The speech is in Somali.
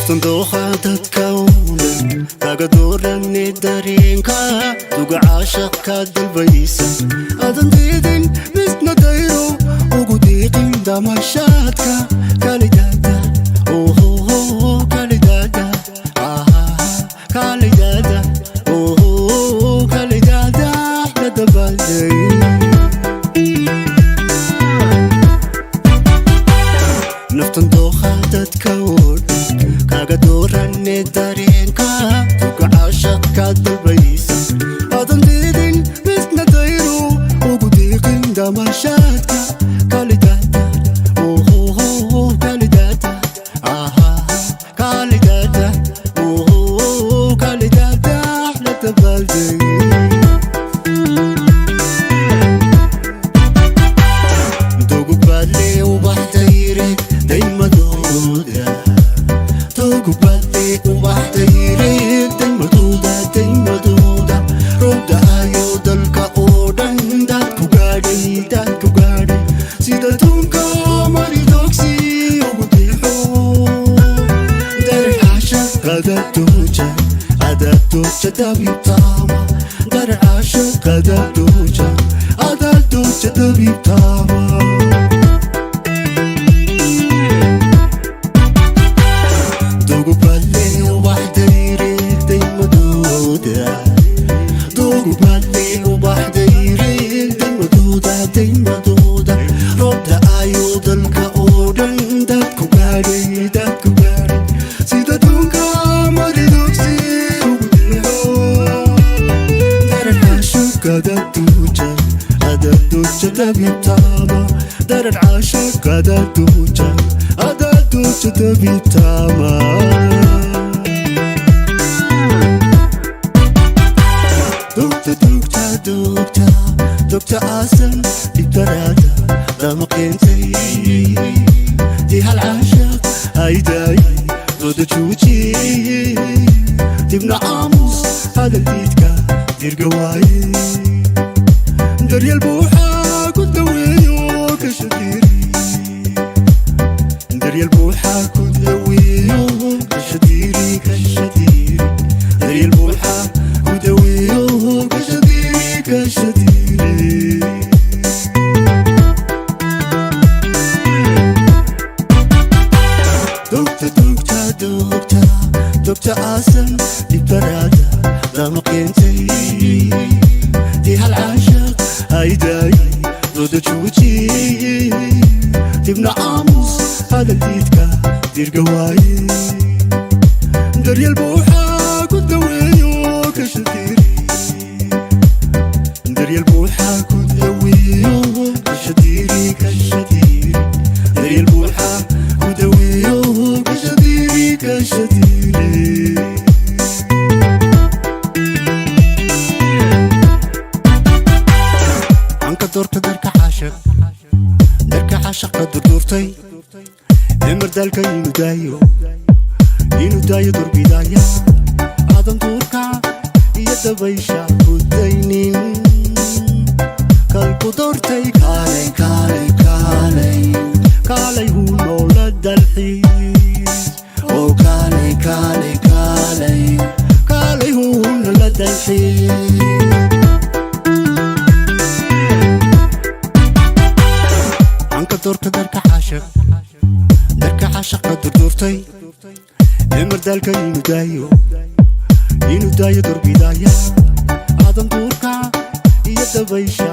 Naftan dooqa dadka oo dhan kaga dooranne dareenka duga caashaq ka dalbaysa adan diidin misna dayro ugu diiqin damashaadka kalidada ohoho kalidada aha kalidada oho kalidada la dabaaldeg. Naftan dooqa dadka oo dhan kaga dooranne dareenka duga caashaq ka dalbaysa adan diidin misna dayro ugu diiqin damashaadka kalidada ohoho kalidada aha kalidada oho kalidada la dabaaldeg. Dogubadle ubaxdayre daymadooda dogubadle ubaxdayre daymadooda daymadooda roobda ayo dalka oo dhan daadku gaadhay daadku gaadhay sida tunka maridogsi ugu deexo darcaasha qadadoja adadoja dabibtaama darcaasha qadadoja adadoja dabibtaama. Dogubadle ubaxdayre daymadooda dogubadle ubaxdayre daymadooda daymadooda roobda ayo dalka oo dhan daadku gaadhay daadku gaadhay sida dunka maridogsi ugu deexo dararcaashaqadaduja adaduja dabibtaama dararcaashaqadaduja adaduja dabibtaama. Dugta dugta dugta dugta aasan dhibdaraada dama keentay dihal caashaq haydaay dooda juuji dibna aamus hadaldiidka dirga waaye daryeel buuxaa ku daweeyo kashadiiri daryeel buuxaa ku daweeyo kashadiiri kashadiiri daryeel buuxaa ku daweeyo kashadiiri kashadiiri. Dugta dugta dugta dugta aasan dhibdaraada dama keentay dihal caashaq haydaay dooda juuji dibna aamus hadaldiidka dirga waaye daryeel buuxaa ku daweeyo kashadiiri daryeel buuxaa ku daweeyo kashadiiri kashadiiri daryeel buuxaa ku daweeyo kashadiiri kashadiiri. Anka doorta darka caashaq darka caashaqa durduurtay emardaalka inuu daayo inuu daayo durbidaaya aadan duurka iyo dabaysha ku daynin kalku doortay kaalay kaalay kaalay kaalay huu noola dalxiis oo kaalay kaalay kaalay kaalay huu noola dalxiis. Anka doorta darka caashaq darka caashaqa durduurtay emardaalka inuu daayo inuu daayo durbidaaya aadan duurka iyo dabaysha.